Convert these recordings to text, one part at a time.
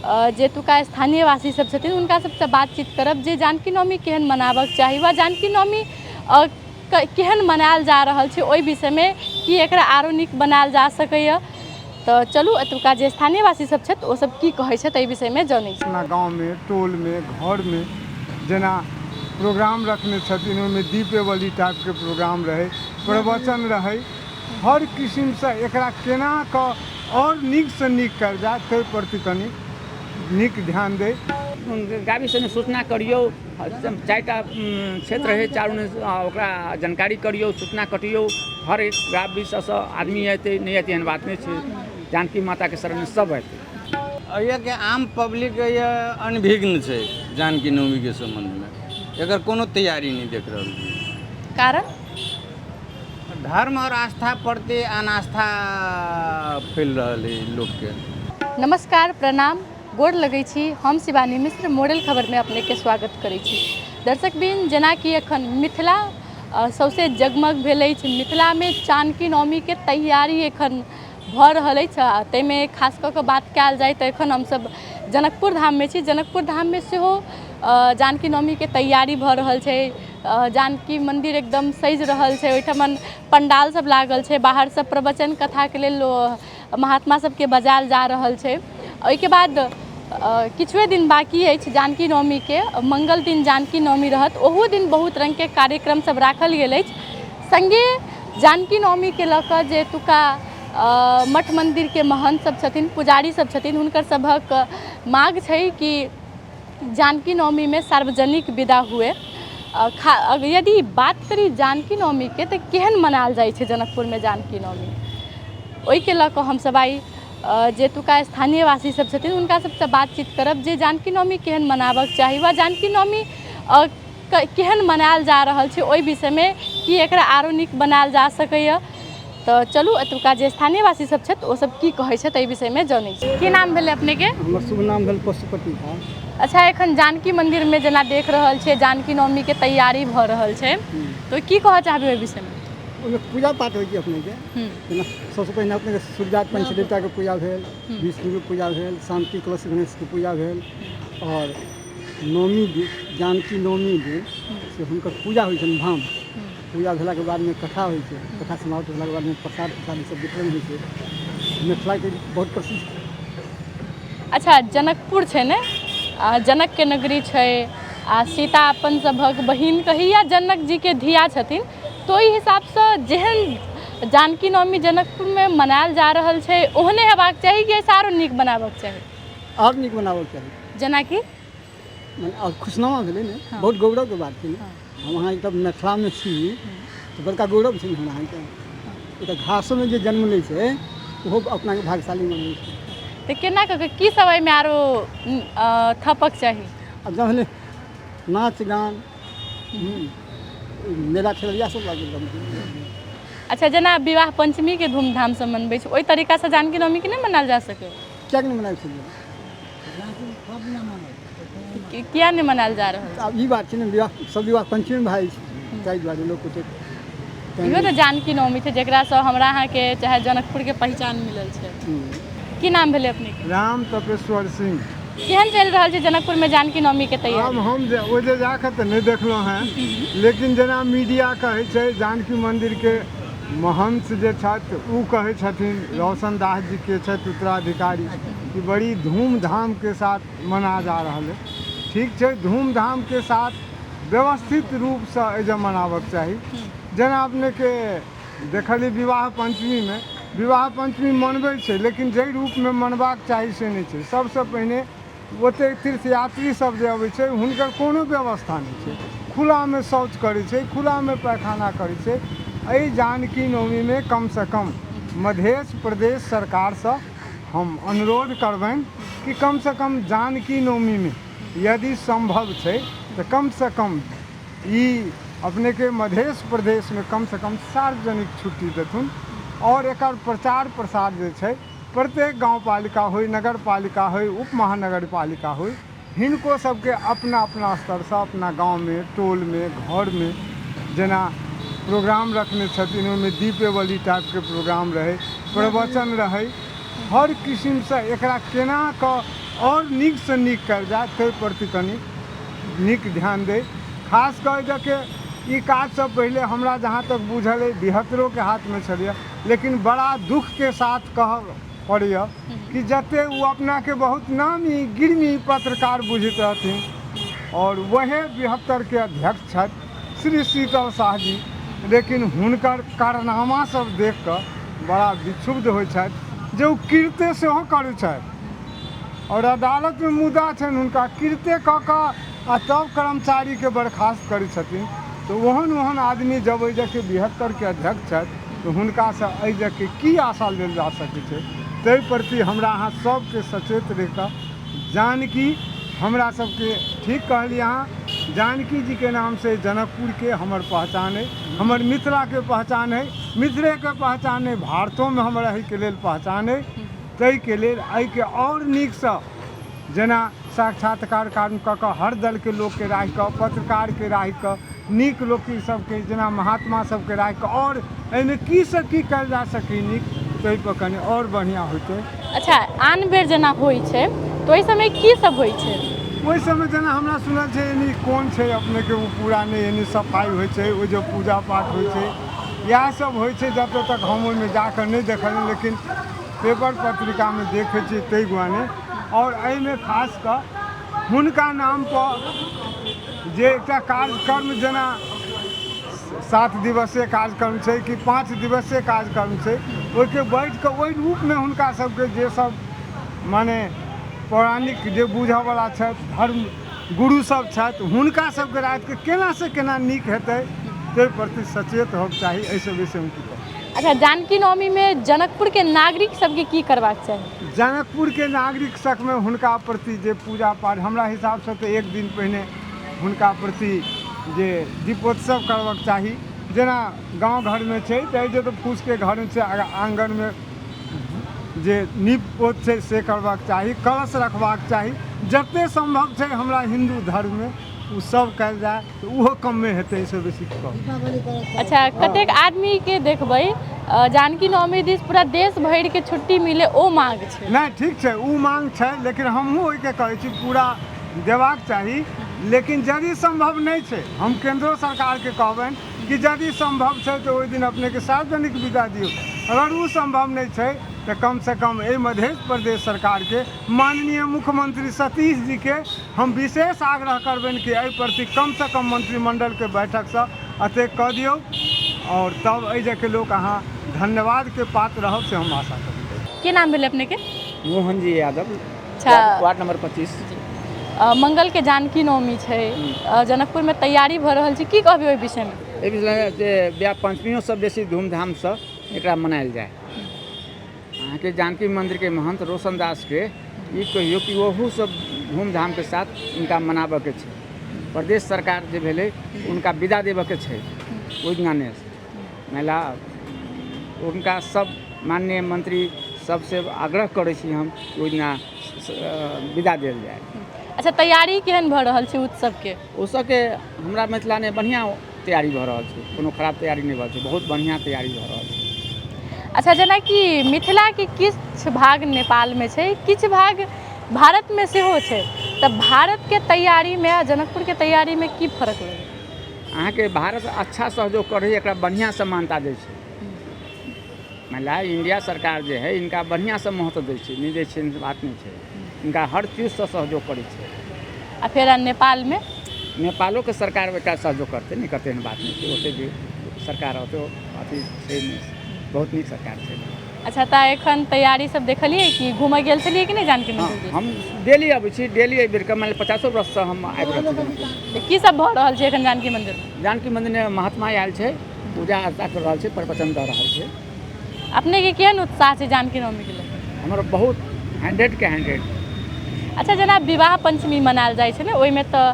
जे एतुका स्थानीयवासी सब छथिन हुनका सबसँ बातचीत करब जे जानकी नवमी केहन मनाबक चाही वा जानकी नवमी केहन मनायल जा रहल छै ओहि विषयमे की एकरा आरो नीक बनायल जा सकैए। तऽ चलू एतुका जे स्थानीयवासी सब छथि ओ सब की कहै छथि एहि विषयमे जनै छी। अपना गाँवमे, टोलमे, घरमे जेना प्रोग्राम रखने छथिन, ओहिमे दीपेवली टाइपके प्रोग्राम रहै, प्रवचन रहै, हर किसिमसँ एकरा केना कऽ आओर नीकसँ नीक कयल जाय ताहि प्रति कनि नीक ध्यान दै। गाबी सङ्गे सूचना करियौ, चारिटा क्षेत्र हइ, चारू ओकरा जानकारी करियौ, सूचना कटियौ। हर एक गाबी सबसँ आदमी अयतै, नहि अयतै एहन बात नहि छै। जानकी माताके शरणमे सब अयतै। एहिके आम पब्लिक अनभिज्ञ छै जानकी नवमीके सम्बन्धमे, एकर कोनो तैयारी नहि देख रहल छी। कारण धर्म और आस्था प्रति अनास्था फैल रहल है लोकके। नमस्कार, प्रणाम, गोर लगै छी। हम शिवानी मिश्र मॉडल खबरमे अपनेके स्वागत करै छी। दर्शक बिन, जेनाकि एखन मिथिला सौंसे जगमग भेल अछि, मिथिलामे जानकी नवमीके तैयारी एखन भऽ रहल अछि। आ ताहिमे खास कऽ कऽ बात कयल जाय तऽ एखन हमसभ जनकपुर धाममे छी। जनकपुर धाममे सेहो जानकी नवमीके तैयारी भऽ रहल छै। जानकी मन्दिर एकदम सजि रहल छै, ओहिठमन पण्डाल सब लागल छै, बाहरसँ प्रवचन कथाके लेल महात्मा सबके बजायल जा रहल छै। ओहिके बाद किछुए दिन बाँकी अछि जानकी नवमीके, मङ्गल दिन जानकी नवमी रहत, ओहू दिन बहुत रङ्गके कार्यक्रम सब राखल गेल अछि। सङ्गे जानकी नवमीके लऽ कऽ जे एतुका मठ मन्दिरके महन्थ सब छथिन, पुजारी सब छथिन, हुनकर सभक माँग छै कि जानकी नवमीमे सार्वजनिक विदा हुए। खा यदि बात करी जानकी नवमीके तऽ केहन मनायल जाइ छै जनकपुरमे जानकी नवमी, ओहिके लऽ कऽ हमसभ आइ जे एतुका स्थानीयवासी सब छथिन हुनका सबसँ बातचीत करब जे जानकी नवमी केहन मनाबक चाही वा जानकी नवमी केहन मनायल जा रहल छै ओहि विषयमे की एकरा आरो नीक बनायल जा सकैए। तऽ चलू एतुका जे स्थानीयवासी सब छथि ओ सब की कहै छथि एहि विषयमे जनै छी। की नाम भेलै अपनेके? हमर शुभ नाम भेल पशुपति झा। अच्छा, एखन जानकी मन्दिरमे जेना देख रहल छियै जानकी नवमीके तैयारी भऽ रहल छै, तऽ की कहऽ चाहबै ओहि विषयमे? ओहिमे पूजा पाठ होइ छै अपनेके, जेना सबसँ पहिने अपनेके सूर्या पंचदेवताके पूजा भेल, विष्णुके पूजा भेल, शान्ति कलश गणेशके पूजा भेल, आओर नवमी दिन, जानकी नवमी दिन से हुनकर पूजा होइ छनि धाम। पूजा भेलाके बादमे कथा होइ छै, कथा समाप्त भेलाके बादमे प्रसाद प्रसाद सब वितरण होइ छै। मिथिलाके बहुत प्रसिद्ध। अच्छा, जनकपुर छै ने, जनकके नगरी छै, आ सीता अपन सभक बहिन कही या जनक जीके धिया छथिन, तऽ ओहि हिसाबसँ जेहन जानकी नवमी जनकपुरमे मनायल जा रहल छै ओहने हेबाक चाही कि एहिसँ आरो नीक बनाबक चाही? आओर नीक बनाबक चाही। जेनाकि मने आओर खुशनामा भेलै ने। बहुत गौरवके बात छै ने। हम अहाँ एकटा मिथिलामे छी तऽ बड़का गौरव छै ने हमरा अहाँके। एकटा घासोमे जे जन्म लै छै ओहो अपनाके भाग्यशाली मानै छै। तऽ केना कऽ कऽ की सब एहिमे आरो थपक चाही? आब जहन नाच गान, मेला ठेला इएह सब लागल। अच्छा, जेना विवाह पञ्चमीके धूमधामसँ मनबै छै ओहि तरीकासँ जानकी नवमीके नहि मनायल जा सकैए? किएक नहि मनायल सकैए? किया नहि मनायल जा रहल? आब ई बात छै ने, विवाह सब विवाह पञ्चमी भए जाइ छै, ताहि दुआरे लोक ओतेक। इहो तऽ जानकी नवमी छै जकरासँ हमरा अहाँके चाहे जनकपुरके पहिचान मिलल छै। की नाम भेलै अपनेके? राम तपेश्वर सिंह। केहन चलि रहल छै जनकपुरमे जानकी नवमीके तैयारी? आब हम जे ओ जे जाकऽ तऽ नहि देखलहुँ हेँ, लेकिन जेना मीडिया कहै छै, जानकी मन्दिरके महंत जे छथि ओ कहै छथिन, रोशन दास जीके छथि उत्तराधिकारी, कि बड़ी धूमधामके साथ मना जा रहल है। ठीक छै, धूमधामके साथ व्यवस्थित रूपसँ एहिजे मनाबक चाही। जेना अपनेके देखलियै विवाह पञ्चमीमे, विवाह पञ्चमी मनबै छै लेकिन जाहि रूपमे मनबाक चाही से नहि छै। सबसँ पहिने ओतेक तीर्थयात्री सब जे अबै छै हुनकर कोनो व्यवस्था नहि छै, खुलामे शौच करै छै, खुलामे पैखाना करै छै। एहि जानकी नवमीमे कमसँ कम मधेश प्रदेश सरकारसँ हम अनुरोध करबनि कि कमसँ कम जानकी नवमीमे यदि सम्भव छै तऽ कमसँ कम ई अपनेके मधेश प्रदेशमे कमसँ कम सार्वजनिक छुट्टी देथुन, आओर एकर प्रचार प्रसार जे छै प्रत्येक गाँवपालिका होइ, नगरपालिका होइ, उप महानगरपालिका होइ, हिनको सबके अपना अपना स्तरसँ अपना गाँवमे, टोलमे, घरमे जेना प्रोग्राम रखने छथिन ओहिमे दीपेवली टाइपके प्रोग्राम रहै, प्रवचन रहै, हर किसिमसँ एकरा केना कऽ आओर नीकसँ नीक कयल जाय ताहि प्रति कनि नीक ध्यान दै। खास कऽ एहिके ई काज सब पहिले हमरा जहाँ तक बुझल अइ बिहत्तरोके हाथमे छलैए, लेकिन बड़ा दुःखके साथ कहऽ पड़ैए कि जतेक ओ अपनाके बहुत नामी गिरमी पत्रकार बुझैत रहथिन आओर वएह बिहत्तरके अध्यक्ष छथि श्री शीतल साह जी, लेकिन हुनकर कारनामा सब देख कऽ बड़ा विक्षुब्ध होइ छथि जे ओ कृत्य सेहो करै छथि आओर अदालतमे मुद्दा छनि हुनका कृत्य कऽ कऽ आ तब कर्मचारीके बर्खास्त करै छथिन। तऽ ओहन ओहन आदमी जब एहि जगहके बिहत्तरके अध्यक्ष छथि तऽ हुनकासँ एहि जगहके की आशा लेल जा सकै छै? ताहि प्रति हमरा अहाँ सबके सचेत रहि कऽ जानकी हमरा सबके ठीक कहलियै अहाँ, जानकी जीके नामसँ जनकपुरके हमर पहचान अइ, हमर मिथिलाके पहचान अइ, मिथिलेके पहचान अइ, भारतोमे हमर एहिके लेल पहचान अइ। ताहिके लेल एहिके आओर नीकसँ जेना साक्षात्कार कार्य कऽ कऽ हर दलके लोकके राखि कऽ, पत्रकारके राखि कऽ, नीक लोक सबके जेना महात्मा सबके राखि कऽ आओर एहिमे की सँ की कयल जा सकै नीक, ताहिपर कनि आओर बढ़िआँ होइतै। अच्छा, आन बेर जेना होइ छै तऽ ओहि समय की सब होइ छै? ओहि समय जेना हमरा सुनल छै एनी कोन छै अपनेके ओ पूरा नहि एनी सफाइ होइ छै, ओहि जे पूजा पाठ होइ छै, इएह सब होइ छै। जतऽ तक हम ओहिमे जाकऽ नहि देखलियै, लेकिन पेपर पत्रिकामे देखै छियै ताहि दुआरे। आओर एहिमे खास कऽ हुनका नामपर जे एकटा कार्यक्रम जेना 7 दिवसीय कार्यक्रम छै कि 5 दिवसीय कार्यक्रम छै, ओहिके बैठ कऽ ओहि रूपमे हुनका सबके जे सब माने पौराणिक जे बुझऽवला छथि, धर्म गुरु सब छथि, हुनका सबके रातिके केना से केना नीक हेतै ताहि प्रति सचेत होबक चाही। एहिसँ बेसी हम की कहब। अच्छा, जानकी नवमीमे जनकपुरके नागरिक सबके की करबाक चाही? जनकपुरके नागरिक सबमे हुनका प्रति जे पूजा पाठ हमरा हिसाबसँ तऽ एक दिन पहिने हुनका प्रति जे दीपोत्सव करबाक चाही। जेना गाँव घरमे छै तऽ जे तऽ फूसके घरमे छै, आङ्गनमे जे नीप पोत छै से करबाक चाही, कलश रखबाक चाही, जते सम्भव छै हमरा हिन्दू धर्ममे ओ सब कयल जाय तऽ ओहो कमे हेतै, एहिसँ बेसी की कहब। अच्छा, कतेक आदमीके देखबै जानकी नवमी दिस पूरा देश भरिके छुट्टी मिले ओ मांग छै? नहि, ठीक छै, ओ मांग छै, लेकिन हमहूँ ओहिके कहै छी पूरा देबाक चाही, लेकिन यदि सम्भव नहि छै, हम केन्द्रो सरकारके कहबनि कि यदि सम्भव छै तऽ ओहि दिन अपनेके सार्वजनिक विदा दियौ। अगर ओ सम्भव नहि छै तऽ कमसँ कम एहि मध्य प्रदेश सरकारके माननीय मुख्यमंत्री सतीश जीके हम विशेष आग्रह करबनि कि एहि प्रति कमसँ कम मंत्रिमंडलके बैठकसँ एतेक कऽ दियौ आओर तब एहि जगहके लोक अहाँ धन्यवादके पात्र रहब से हम आशा करब। की नाम भेलै अपनेके? मोहन जी यादव। अच्छा। Ward number 25। मंगल के जानकी नवमी छै, जनकपुरमे तैयारी भऽ रहल छै, की कहबै ओहि विषयमे? एहि विषयमे जे ब्याह पंचमियो सब बेसी धूमधामसँ एकरा मनायल जाय। अहाँके जानकी मन्दिरके महन्त रोशन दासके ई कहियौ कि ओहू सब धूमधामके साथ इनका मनाबऽके छै। प्रदेश सरकार जे भेलै उनका विदा देबऽके छै ओहि दिना महिला उनका सब माननीय मंत्री सबसे आग्रह करै छी हम ओहि दिना विदा देल जाय। अच्छा, तैयारी केहन भऽ रहल छै उत्सवके? उत्सवके हमरा मिथिलामे बढ़िआँ तैयारी भऽ रहल छै, कोनो खराब तैयारी नहि भऽ रहल छै, बहुत बढ़िआँ तैयारी भऽ रहल छै। अच्छा, जेनाकि मिथिलाके किछु भाग नेपालमे छै, किछु भाग भारतमे सेहो छै, तऽ भारतके तैयारीमे आ जनकपुरके तैयारीमे की फरक लगै? अहाँके भारत अच्छा सहयोग करै है, एकरा बढ़िआँसँ मान्यता दै छै। मानि इंडिया सरकार जे है इनका बढ़िआँसँ महत्व दै छै, नहि दै छै बात नहि छै, इनका हर चीजसँ सहयोग करै छै। आ फेर नेपालमे? नेपालोके सरकार एकरा सहयोग करतै, नहि करतै एहन बात नहि छै, ओते भी सरकार ओते अथी छै नहि, बहुत नीक सरकार छै। अच्छा, तऽ एखन तैयारी सब देखलियै कि घूमऽ गेल छलियै कि नहि जानकी मन्दिर? हम डेली अबै छी, डेली एहि बेरके मानि 50 वर्षसँ हम आबि रहल छी। की सब भऽ रहल छै एखन जानकी मन्दिरमे? जानकी मन्दिरमे महात्मा आयल छै, पूजा अर्चा कर रहल छै, प्रवचन दऽ रहल छै। अपनेके केहन उत्साह छै जानकी नवमीके लऽ? हमर बहुत 100 के 100। अच्छा, जेना विवाह पंचमी मनायल जाइ छै ने, ओहिमे तऽ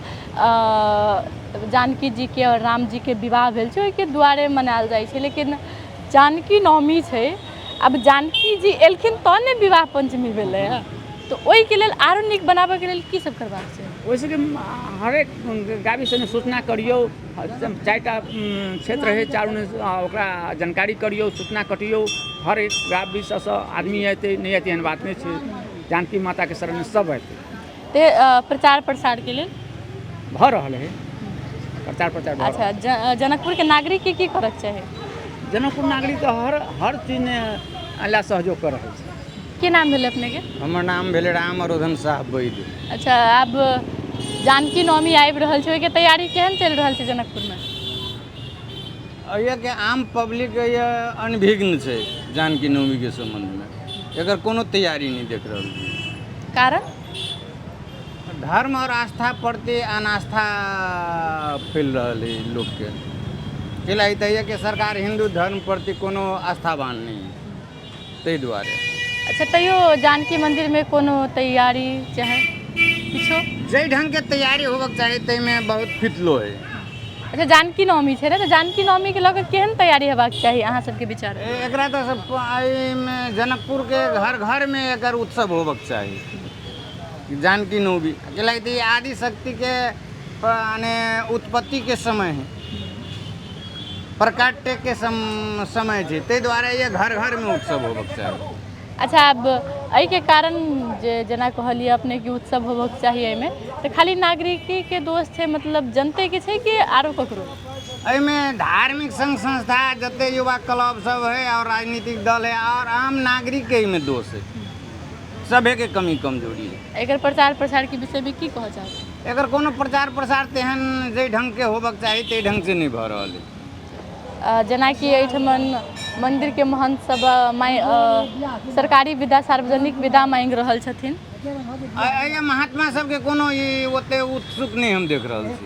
जानकी जीके आओर राम जीके विवाह भेल छै, ओहिके दुआरे मनायल जाइ छै, लेकिन जानकी नवमी छै, आब जानकी जी एलखिन तहन ने विवाह पंचमी भेलै हँ, तऽ ओहिके लेल आरो नीक बनाबऽके लेल की सब करबाक छै? ओहि सबके हरेक गाड़ी सबमे सूचना करियौ, 4टा क्षेत्र है, चारू ओकरा जानकारी करियौ, सूचना कटियौ, हर एक गाड़ी सबसँ आदमी अयतै नहि अयतै एहन बात नहि छै। जानकी माताके शरणमे सब अयतै। ते प्रचार प्रसारके लेल भऽ रहल है, प्रचार प्रचार भऽ अच्छा, जनकपुरके नागरिकके की करऽके चाही? जनकपुर नागरिक तऽ हर हर चीजमे अला सहयोग कऽ रहल छै। की नाम भेलै अपनेके? हमर नाम भेलै राम अरोधन साह वैद्य। अच्छा, आब जानकी नवमी आबि रहल छै, ओहिके तैयारी केहन चलि रहल छै जनकपुरमे? एहिके आम पब्लिक अनभिज्ञ छै जानकी नवमीके सम्बन्धमे, एकर कोनो तैयारी नहि देख रहल छी। कारण? धर्म और आस्था प्रति अनास्था फैल रहल है लोकके। कैला तऽ के सरकार हिन्दू धर्म प्रति कोनो आस्थावान नहि है, ताहि दुआरे। अच्छा, तैयो जानकी मंदिरमे कोनो तैयारी चाहे किछो? जाहि ढङ्गके तैयारी होबक चाही ताहिमे बहुत फितलो है। अच्छा, जानकी नवमी छै ने, तऽ जानकी नवमीके लऽ कऽ केहन तैयारी हेबाक चाही अहाँ सबके विचार? एकरा तऽ सब एहिमे जनकपुरके घर घरमे एकर उत्सव होबक चाही जानकी नवमी। कैला तऽ ई आदि शक्तिके माने उत्पत्तिके समय है, प्रकाट्यके समय छै, ताहि दुआरे ये घर घरमे उत्सव होबक चाही। अच्छा, आब एहिके कारण जे जेना कहलियै अपने कि उत्सव होबक चाही एहिमे, तऽ खाली नागरिकेके दोष छै, मतलब जनतेके छै कि आरो ककरो? एहिमे धार्मिक संघ संस्था जते युवा क्लब सब है और राजनीतिक दल है और आम नागरिकके एहिमे दोष है, सभेके कमी कमजोरी है। एकर प्रचार प्रसारके विषयमे की कहऽ चाहबै? एकर कोनो प्रचार प्रसार तेहन जाहि ढङ्गके होबक चाही ताहि ढङ्गसँ नहि भऽ रहल है। जेनाकि एहिठमन मन्दिरके महन्त सब सरकारी विदा, सार्वजनिक विदा मांगि रहल छथिन। एहि महात्मा सबके कोनो ई ओते उत्सुक नहि हम देख रहल छी।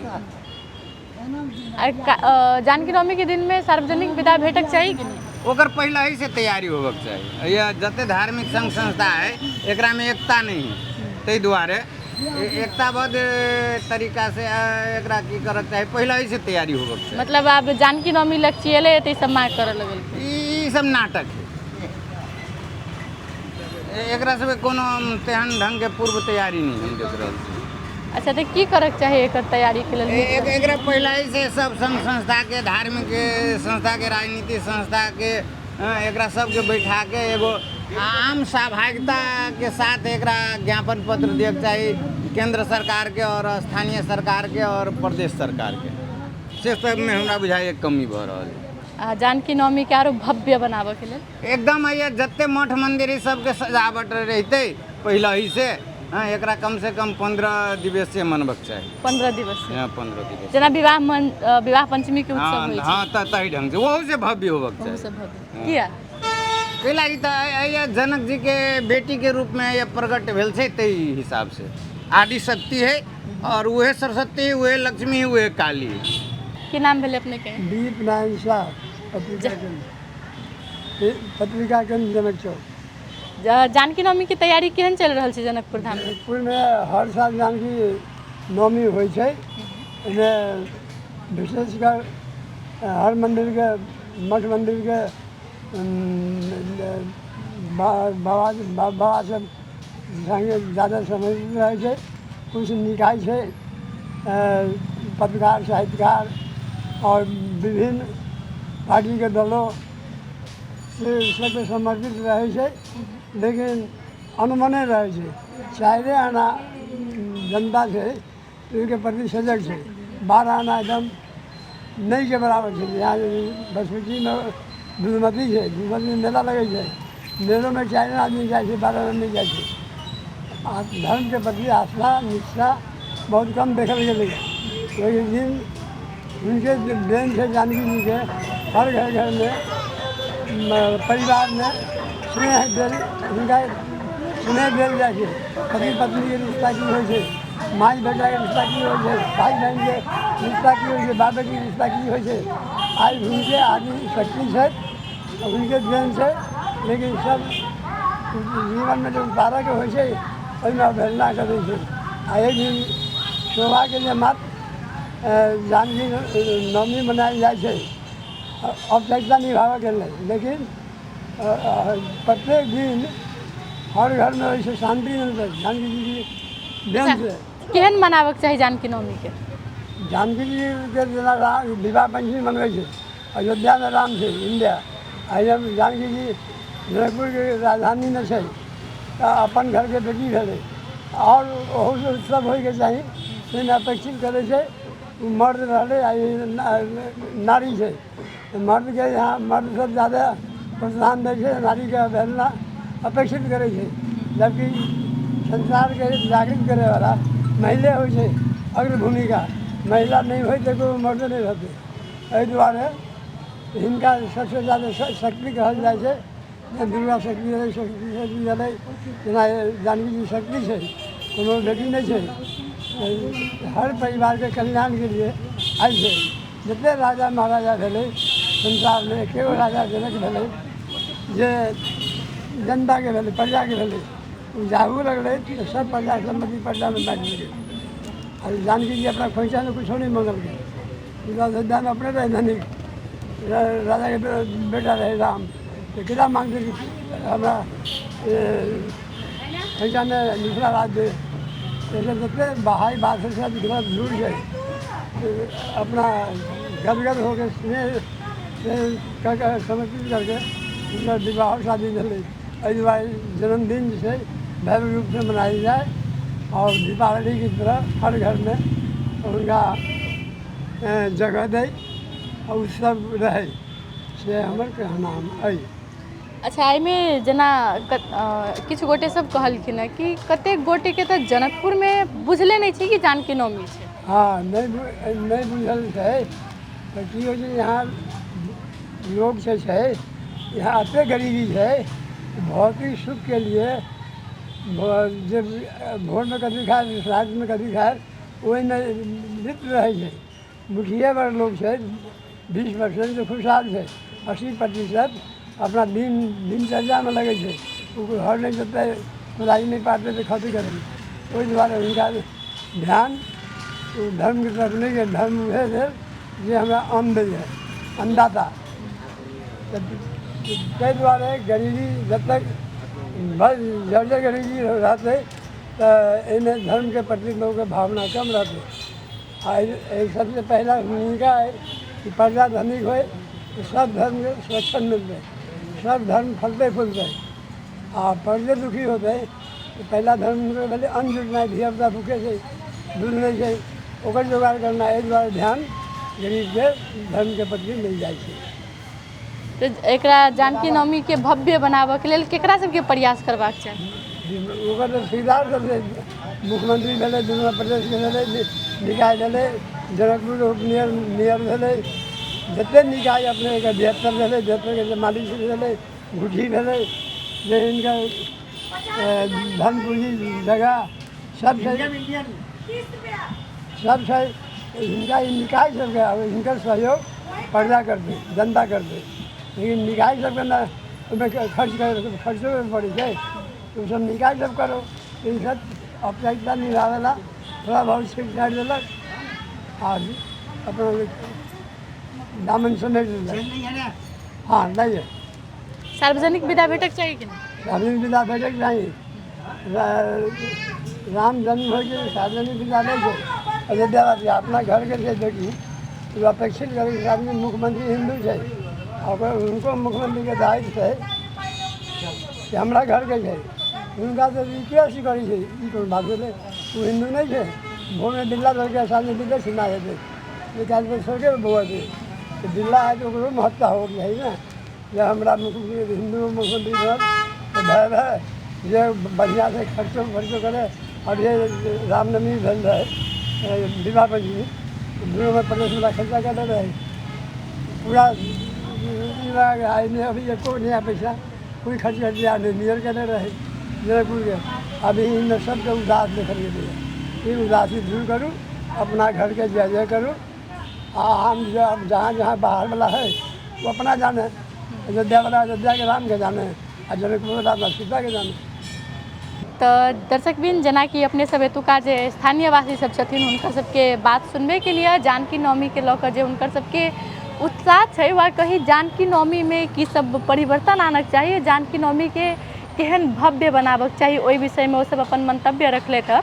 जानकी नवमीके दिनमे सार्वजनिक विदा भेटक चाही कि नहि? ओकर पहिले ही से तैयारी होबक चाही। यह जते धार्मिक संघ संस्था है एकरामे एकता नहीं है, ताहि दुआरे एकताबद्ध तरीका से एकरा की करक चाही, पहिले ही से तैयारी होबक चाही। मतलब आब जानकी नवमी लगचिएलै तऽ ई सब मांग करऽ लगल? ई सब नाटक है, एकरा सबके कोनो तेहन ढङ्गके पूर्व तैयारी नहि हम देख रहल छी। अच्छा, तऽ की करक चाही एकर तैयारीके लेल? एकरा पहिले ही से सब संघ संस्थाके, धार्मिक संस्थाके, राजनीतिक संस्थाके, एकरा सबके बैठा के एगो आम सहभागिताके साथ एकरा ज्ञापन पत्र दियक चाही केंद्र सरकारके और स्थानीय सरकारके और प्रदेश सरकारके। से सबमे हमरा बुझाइए कमी भऽ रहल है। आ जानकी नवमीके आरो भव्य बनाबऽके लेल? एकदम ये जते मठ मंदिर ई सबके सजावट रहितै पहिले ही से, हाँ, एकरा कम से कम 15 दिवस से मनबक चाही। 15 दिवस से? हाँ, 15 दिवस। जेना विवाह पंचमी के उत्सव हाँ होइ छै। हाँ, तऽ तही ढंग से ओहू से भव्य होबक ओहू चाही। से भव्य किया? कैला ई तऽ ये जनक जी के बेटी के रूप में ये प्रकट भेल छै, ताहि हिसाब से आदि शक्ति है और उहे सरस्वती, उहे लक्ष्मी, उहे काली। की नाम भेलै अपने के? दीप नारायण शाह, पत्रिका केंद्र, पत्रिका केंद्र जनक चौक। जानकी नवमी के तैयारी केहन चलि रहल छै जनकपुर धाम में? जनकपुरमे हर साल जानकी नवमी होइ छै। एहिमे विशेषकर हर मन्दिरके, मठ मन्दिरके बाबा बाबा सब सङ्गे ज्यादा समर्पित रहै छै। किछु निकाय छै, पत्रकार, साहित्यकार आओर विभिन्न पार्टीके दलो से सबके समर्पित रहै छै, लेकिन अनमने रहै छै। चारिए आना जनता छै ओहिके प्रति सजग छै, 12 आना एकदम नहिके बराबर छै। यहाँ बसबिट्टीमे दुधमती छै, दुधमतीमे मेला लगै छै, मेलोमे 4 आदमी जाइ छै, 12 आना नहि जाइ छै। आ धर्मके प्रति आस्था निष्ठा बहुत कम देखल गेलैए। ओहि दिन हुनके देन छै जानकी जीके, हर घर घरमे परिवारमे स्नेह देल, हुनका स्नेह देल जाइ छै। पति पत्नीके रिश्ता की होइ छै, माय बेटाके रिश्ता की होइ छै, भाइ बहिनके रिश्ता की होइ छै, बाप बेटीके रिश्ता की होइ छै, आइ हुनके आदि शक्ति छै, हुनके देन छै। लेकिन सब जीवनमे जे उतारऽके होइ छै ओहिमे अवहेलना करै छै। आ एक दिन शोभाके लिए मात्र जानकी नवमी मनायल जाइ छै, औपचारिकता निभाबऽके लेल। लेकिन प्रत्येक दिन हर घरमे ओहिसँ शान्ति मिलतै जानकी जीके देन से। केहन मनाबक चाही जानकी नवमीके? जानकी जीके जेना विवाह पंचमी मनबै छै, अयोध्यामे राम छै इंडिया, आ जानकी जी जनकपुरके राजधानीमे छै। तऽ अपन घरके बेटी भेलै। आओर ओहूसँ उत्सव होइके चाही, से नहि अपेक्षित करै छै। ओ मर्द रहलै आ ई नारी छै। मर्दके यहाँ मर्द सब जादा प्रोत्साहन दै छै, नारीके अवहेलना अपेक्षित करै छै, जबकि संसारके जागृत करैवला महिले होइ छै। अग्र भूमिका महिला नहि होइ तऽ कोइ मर्दो नहि रहतै। एहि दुआरे हिनका सबसँ जादा शक्ति कहल जाइ छै। जेना दुर्गा शक्ति भेलै, सरस्वती भेलै, जेना जानकी जी शक्ति छै, कोनो बेटी नहि छै। हर परिवारके कल्याणके लिए आयल छै। जतेक राजा महाराजा भेलै संसारमे, एकेगो राजा जनक भेलै जे जनताके भेलै, प्रजाके भेलै। ओ जाहू लगलै तऽ सब प्रजा सम्पत्ति प्रजामे बाँटि देलकै। आ जानकी जी अपना खोइछामे किछो नहि मङ्गलकै। अयोध्यामे अपने रहै धनिक राजाके बेटा रहै राम, तऽ केना माँगतै कि हमरा खोइछामे मिथिला राज दे। एहिसँ जतेक बाहरी बात छै सब गलत झूठ छै। अपना गदगद होके स्नेह से कऽ कऽ समर्पित करके हुनकर विवाहो शादी भेलै। एहि दुआरे जन्मदिन जे छै भव्य रूपसँ मनायल जाय आओर दीपावलीके तरह हर घरमे हुनका जगह दै आ उत्सव रहै, से हमर कहनाम अइ। अच्छा, एहिमे जेना किछु गोटे सब कहलखिन हँ कि कतेक गोटेके तऽ जनकपुरमे बुझले नहि छै कि जानकी नवमी छै। हँ, नहि बुझल छै तऽ की होइ छै, यहाँ लोक जे छै, यहाँ एतेक गरीबी छै, भौतिक सुखके लिए जे भोरमे कथी खायब, रातिमे कथी खायब, ओहिमे लिप्त रहै छै। मुखिये बड़ लोक छै, 20% खुशहाल छै, 80% अपना दिन दिनचर्यामे लगै छै। ओ हर नहि जोततै, कोदारि नहि पारतै तऽ खतै कथी? ओहि दुआरे हुनका ध्यान ओ धर्मके तरफ नहि गेल। धर्म उएह भेल जे हमरा अन्न दैए, अन्नदाता। तऽ ताहि दुआरे गरीबी जब तक जर्जर गरीबी रहतै तऽ एहिमे धर्मके प्रति लोकके भावना कम रहतै। आ एहि सबसँ पहिला भूमिका अइ कि प्रजा धनिक होइ तऽ सब धर्मके सुरक्षण मिलतै, सब धर्म फलतै फूलतै। आ प्रजे दुखी होतै तऽ पहिला धर्म भेलै अन्न जुटनाइ। धियापुता भूखे छै, दूध नहि छै, ओकर जोगाड़ करनाइ। एहि दुआरे ध्यान गरीबके धर्मके प्रति मिल जाइ छै। तऽ एकरा जानकी नवमीके भव्य बनाबऽके लेल केकरा सबके प्रयास करबाक चाही? ओकर तऽ ठेकेदार सब छै। मुख्यमंत्री भेलै, दुनू प्रदेशके भेलै, निकाय भेलै, जनकपुर मेयर मेयर भेलै, जतेक निकाय अपनेके 72 भेलै, 72के जे मालिक भेलै, गुठी भेलै, जे हिनकर धन पूँजी जगह सब छै, सब छै हिनका। ई निकाय सबके हिनकर सहयोग प्रजा करतै, जनता करतै, लेकिन निकाय सबके ने ओहिमे खर्च खर्चो पड़ै छै। ओ सब निकाय सब करो। ई सब औपचारिकता निभाबेला थोड़ा बहुत छीट छाटि देलक आ अपना दामन समेट लेलक। हँ, नहि है। सार्वजनिक विदा भेटक चाही कि नहि? सार्वजनिक विदा भेटैके चाही। राम जन्म होइ छै, सार्वजनिक विदा नहि छै। अयोध्यावासी अपना घरके छै बेटी, ओ अपेक्षित करै छै। आदमी मुख्यमंत्री हिन्दू छै, ओकर हुनको मुख्यमंत्रीके दायित्व छै कि हमरा घरके छै। हुनका तऽ रिक्वेस्ट करै छै, ई कोन बात भेलै? ओ हिन्दू नहि छै? भोरमे बिल्ला देलकै, साँझमे बिल्ले छिना जेतै। निकालि कऽ सड़के बौआ छै तऽ बिल्ला है तऽ ओकरो महत्ता होबऽके चाही ने। जे हमरा मुख्यमंत्री हिन्दू मुख्यमंत्री बनल तऽ भय भय जे बढ़िआँसँ खर्चो खर्चो करै। अभी रामनवमी भेल रहै, विवाह पंचमी, दुनूमे प्रदेशवला खर्चा कयने रहै पूरा। एहिमे अभी एको नया पैसा कोइ खर्च खर्चा नहि मेयर कयने रहै जनकपुरके। अभी एहिमे सबके उदास देखल गेलैए। ई उदासी दूर करू, अपना घरके जय जय करू। आ हम जे जहाँ जहाँ बाहरवला है ओ अपना जाने, अयोध्यावला अयोध्याके रामके जाने आ जनकपुरवला अपना सीताके जाने। तऽ दर्शकवृन्द, जेनाकि अपने सब एतुका जे स्थानीयवासी सब छथिन हुनकर सबके बात सुनबे के लिए, जानकी नवमीके लऽ कऽ जे हुनकर सबके उत्साह छै वा कही जानकी नवमीमे की सब परिवर्तन आनऽके चाही, जानकी नवमीके केहन भव्य बनाबऽके चाही, ओहि विषयमे ओसब अपन मन्तव्य रखलथि हँ।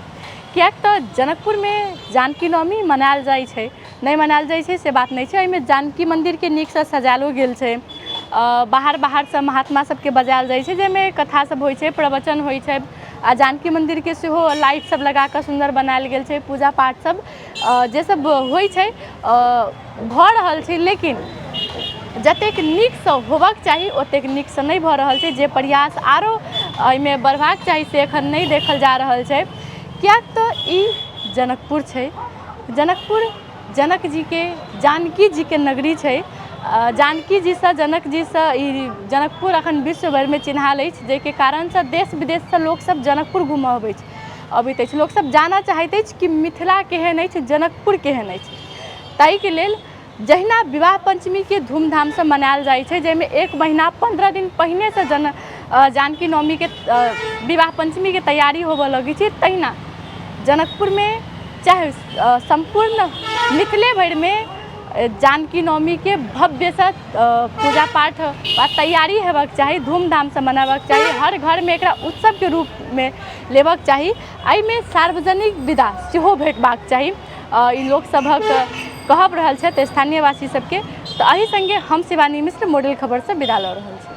किएक तऽ जनकपुरमे जानकी नवमी मनायल जाइ छै, नहि मनायल जाइ छै से बात नहि छै। एहिमे जानकी मन्दिरके नीकसँ सजायलो गेल छै। बाहर बाहरसँ महात्मा सबके बजायल जाइ छै, जाहिमे कथा सब होइ छै, प्रवचन होइ छै आ जानकी मन्दिरके सेहो लाइट सब लगाकऽ सुन्दर बनायल गेल छै। पूजा पाठ सब जे सब होइ छै भऽ रहल छै, लेकिन जतेक नीकसँ होबक चाही ओतेक नीकसँ नहि भऽ रहल छै। जे प्रयास आरो एहिमे बढ़बाक चाही से एखन नहि देखल जा रहल छै, किएक तऽ ई जनकपुर छै। जनकपुर जनक जीके, जानकी जीके नगरी छै। जानकी जीसँ, जनक जीसँ ई जनकपुर अखन विश्व भरिमे चिन्हाल अछि, जाहिके कारणसँ देश विदेशसँ लोकसब जनकपुर घूमऽ अबै छै, अबैत अछि। लोकसब जानऽ चाहैत अछि कि मिथिला केहन अछि, जनकपुर केहन अछि। ताहिके लेल जहिना विवाह पञ्चमीके धूमधामसँ मनायल जाइ छै, जाहिमे 1 महीना 15 दिन पहिनेसँ जानकी नवमीके विवाह पञ्चमीके तैयारी होबऽ लगै छै, तहिना जनकपुरमे चाहे सम्पूर्ण मिथिले भरिमे जानकी नवमीके भव्यसँ पूजा पाठ आ तैयारी हेबाक चाही, धूमधामसँ मनेबाक चाही, हर घरमे एकरा उत्सवके रूपमे लेबाक चाही। एहिमे सार्वजनिक विदा सेहो भेटबाक चाही, ई लोकसभक कहब रहल छथि स्थानीयवासी सबके। तऽ एहि सङ्गे हम शिवानी मिश्र मॉडल खबरसँ विदा लऽ रहल छी।